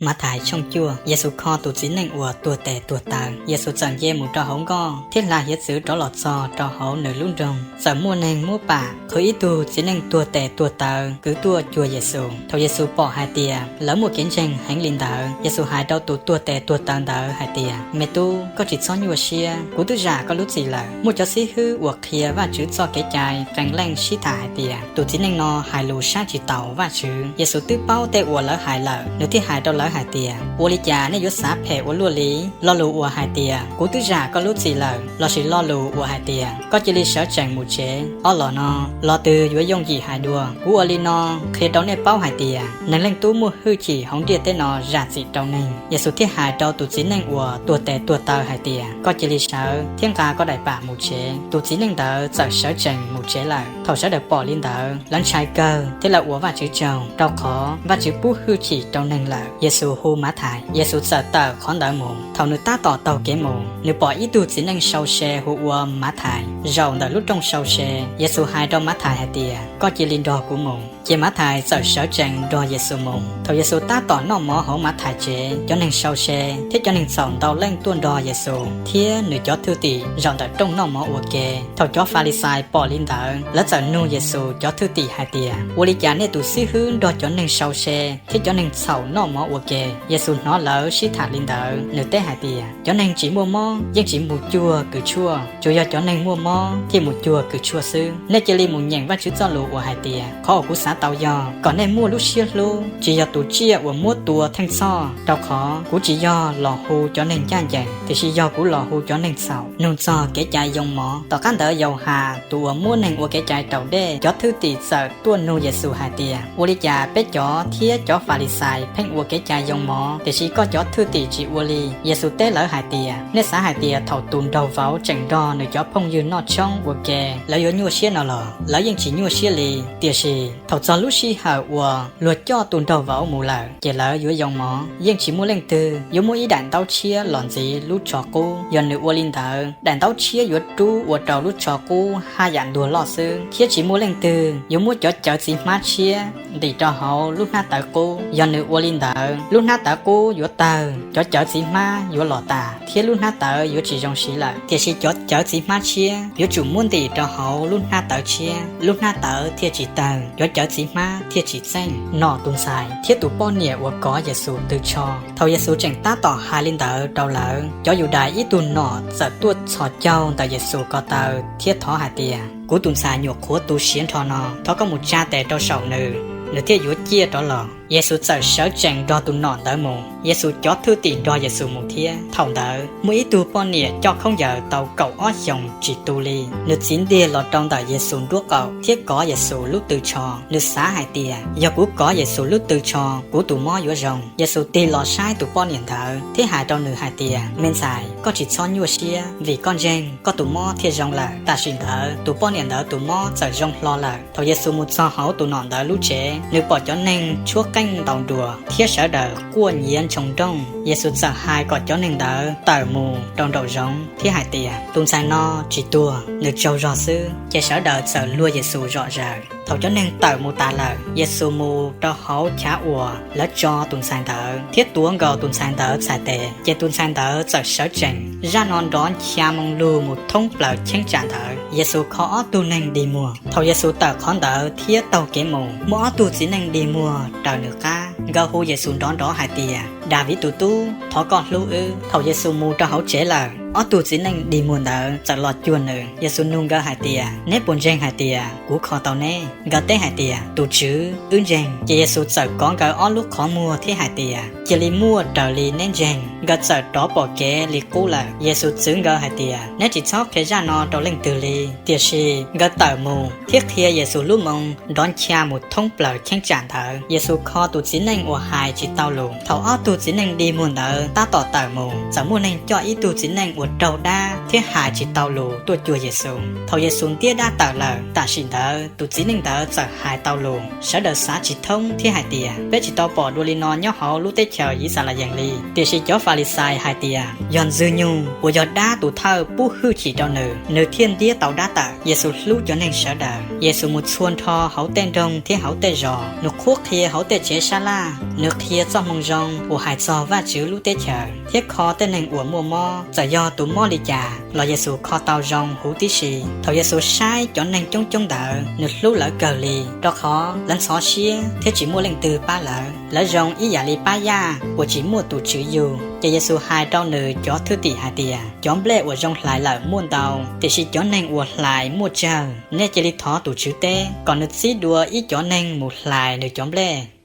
Mathais tshooj cuaj, Yexus kho tus txiv neej uas tuag tes tuag taw. Yexus txawm nce mus rau hauv nkoj thiab hla hiav txwv rov los txog rau hauv nws lub nroog. Txawm muaj neeg muab pam qhwv ib tug txiv neej tuag tes tuag taw kwv tuaj cuag Yexus. Thaum Yexus pom hais tias lawv muaj kev ntseeg heev li ntawd, Yexus hais rau tus tuag tes tuag taw ntawd hais tias, Me tub, koj tsis txhob nyuaj siab, kuv twb zam koj lub txim lawm. Muaj cov xib hwb uas qhia Vajtswv txoj kev cai qee leej sib tham hais tias, Tus txiv neej no hais lus saib tsis taus Vajtswv. Yexus twb paub tej uas lawv hais lawm, nws thiaj hais rau lawv hais tias, Ua li cas nej yuav xav phem ua luaj li? Lo lus uas hais tias, Kuv twb zam koj lub txim lawm, lossis lo lus uas hais tias, Koj cia li sawv tsees mus tsev? Ob los no, lo twg yuav yooj yim hais dua? Kuv ua li no qhia rau nej paub hais tias, Neeg Leej Tub muaj hwj chim hauv ntiaj teb no zam txim rau neeg. Yexus thiaj hais rau tus txiv neej uas tuag tes tuag taw hais tias, Koj cia li sawv thiab nqa koj daim pam mus tsev. Tus txiv neej ntawd txawm sawv tsees mus tsev lawm. Thaum sawv daws pom li ntawd, lawv ntshai kawg thiab lawv ua Vajtswv tsaug, rau qhov Vajtswv pub hwj chim rau neeg lawm. Yexus hu Mathais. Yexus txawm tawm qhov ntawd mus. Thaum nws tab tom taug kev mus, nws pom ib tug txiv neej sau se hu ua Mathais zaum ntawm lub rooj sau se. Yexus hais rau Mathais hais tias, Koj cia li nrog kuv mus. Ces Mathais txawm sawv tsees nrog Yexus mus. Thaum Yexus tab tom noj mov hauv Mathais tsev, cov neeg sau se thiab cov neeg txhaum ntau leej tuaj nrog Yexus thiab nws cov thwj tim zaum ntawm rooj noj mov ua ke. Thaum cov Falixais pom li ntawd, lawv txawm nug Yexus cov thwj tim hais tias, Ua li cas nej tus xib hwb nrog cov neeg sau se thiab cov neeg txhaum noj mov ua ke? Yexus hnov lawv sib tham li ntawd, nws teb hais tias, Cov neeg tsis muaj mob yeej tsis mus cuag kws tshuaj, tsuas yog cov neeg muaj mob thiaj mus cuag kws tshuaj xwb. Nej cia li mus nyeem Vajtswv txoj lus uas hais tias, Qhov uas kuv xav tau yog kom nej muaj lub siab hlub, tsis yog tus tsiaj uas muab tua theej txhoj. Rau qhov kuv tsis yog los hu cov neeg ncaj ncees, tiam sis yog kuv los hu cov neeg txhaum. Nug txog kev cai yoo mov. Tom qab ntawd Yauhas tus uas muab neeg ua kev cai raus dej cov thwj tim txawm tuaj nug Yexus hais tias, Ua li cas peb cov thiab cov Falixais pheej ua kev cai yoo mov, tiam sis koj cov thwj tim tsis ua li? Yexus teb lawv hais tias, Nej xav hais tias thaum tus nraug vauv tseem nrog nws cov phooj ywg noj tshoob ua ke, lawv yuav nyuaj siab no los? Lawv yeej tsis nyuaj siab li. Tiam sis thaum txog lub sij hawm uas luag coj tus nraug vauv mus lawm, ces lawv yuav yoo mov. Yeej tsis muaj leej twg yuav muab ib daim ntaub tshiab los ntxiv lub tsho qub. Yog nws ua li ntawd, daim ntaub tshiab yuav rub ua rau lub tsho qub haj yam ntuag loj xwb, thiab tsis muaj leej twg yuav muab cov cawv txiv hmab tshiab ntim rau hauv lub hnab tawv qub. Yog nws ua li ntawd, lub hnab tawv qub yuav tawg, cov cawv txiv hmab yuav los tas, thiab lub hnab tawv yuav tsis zoo siv lawm. Tiam sis cov cawv txiv hmab tshiab yuav tsum muab ntim rau hauv lub hnab tawv tshiab, lub hnab tawv thiaj tsis tawg, cov cawv txiv hmab thiaj tsis txeej. Nom tus ntxhais thiab tus poj niam uas kov Yexus tw tsho. Thaum Yexus tseem tab tom hais li ntawd rau lawv, cov Yudais ib tug nom txawm tuaj txhos caug ntawm Yexus ko taw thiab thov hais tias, Kuv tus ntxhais nyuam qhuav tu siav nrho no, thov koj mus tsa tes rau saum nws, nws thiaj yuav ciaj rov los. Yexus txawm sawv tsees nrog tus nom ntawd mus. Yexus cov thwj tim nrog Yexus mus thiab. Thaum ntawd muaj ib tug poj niam coj khaub ncaws tau kaum ob xyoos tsis tu li, nws txiv ntiag los rau ntawm Yexus nruab qaum thiab kov Yexus lub tw tsho. Nws xav hais tias, Yog kuv kov Yexus lub tw tsho, kuv tus mob yuav zoo. Yexus tig los saib tus poj niam ntawd thiab hais rau nws hais tias, Me ntxhais, koj tsis txhob nyuaj siab, vim koj ntseeg, koj tus mob thiaj zoo lawm. Tam sim ntawd tus poj niam ntawd tus mob txawm zoo hlo lawm. Thaum Yexus mus txog hauv tus nom ntawd lub tsev, nws pom cov neeg tshuab qeej ntaus nruas thiab sawv daws quaj nyiav ntshoo nrooj. Yexus txawm hais kom cov neeg ntawd tawm mus rau nraum zoov thiab hais tias, Tus ntxhais no tsis tuag, nws tsaug zog xwb. Ces sawv daws txawm luag Yexus zom zaws. Thaum cov neeg tawm mus tas lawm, Yexus mus rau hauv chav uas lawv tso tus ntxhais ntawd thiab tuav nkaus tus ntxhais ntawd txhais tes, ces tus ntxhais ntawd txawm sawv tsees. Zaj no nrov ncha moo lug mus thoob plaws cheeb tsam ntawd. Yexus kho ob tug neeg dig muag. Thaum Yexus tawm qhov ntawd thiab taug kev mus, muaj ob tug txiv neej dig muag raws nws qab, nkawd hu Yexus nrov nrov hais tias, Daviv tus Tub, thov koj hlub wb. Thaum Yexus mus rau hauv tsev lawm, ob tug txiv neej dig muag ntawd txawm los cuag nws. Yexus nug nkawd hais tias, Neb puas ntseeg hais tias kuv kho tau neb? Nkawd teb hais tias, Tus Tswv, wb ntseeg. Ces Yexus txawm kov nkawd ob lub qhov muag thiab hais tias, Cia li muaj raws li neb ntseeg. Nkawd txawm rov pom kev li qub lawm. Yexus txwv nkawd hais tias, Neb tsis txhob qhia zaj no rau leej twg li. Tiam sis nkawd tawm mus thiab qhia Yexus lub moo nrov ncha mus thoob plaws cheeb tsam ntawd. Yexus kho tus txiv neej uas hais tsis tau lus. Thaum ob tug txiv neej dig muag ntawd tab tom tawm mus, txawm muaj neeg coj ib tug txiv neej uas raug dab thiab hais tsis tau lus tuaj cuag Yexus. Thaum Yexus ntiab dab tawm lawm, tam sim ntawd tus txiv neej ntawd txawm hais tau lus. Sawv daws xav tsis thoob thiab hais tias, Peb tsis tau pom dua li no nyob hauv lub teb chaws Yixalayees li. Tiam sis cov Falixais hais tias, Yog Ntxwg nyoog uas yog dab tus thawj pub hwj chim rau nws, nws thiaj ntiab tau dab tawm. Yexus hlub cov neeg sawv daws. Yexus mus txhua nrho hauv tej nroog thiab hauv tej zos, nws qhuab qhia hauv tej tsev sab laj. Nws qhia Txojmoo Zoo uas hais txog Vajtswv lub teb chaws thiab kho tej neeg uas muaj mob. Txawm yog tus mob li cas los Yexus kho tau zoo huv tib si. Thaum Yexus saib cov neeg coob coob ntawd, nws hlub lawv kawg li, rau qhov lawv ntxhov siab thiab tsis muaj leej twg pab lawv. Lawv zoo ib yam li pab yaj uas tsis muaj tus tswv yug. Ces Yexus hais rau nws cov thwj tim hais tias, Cov nplej uas zoo hlais lawm muaj ntau, tiam sis cov neeg uas hlais muaj tsawg. Nej cia li thov tus tswv teb kom nws txib dua ib cov neeg mus hlais nws cov nplej.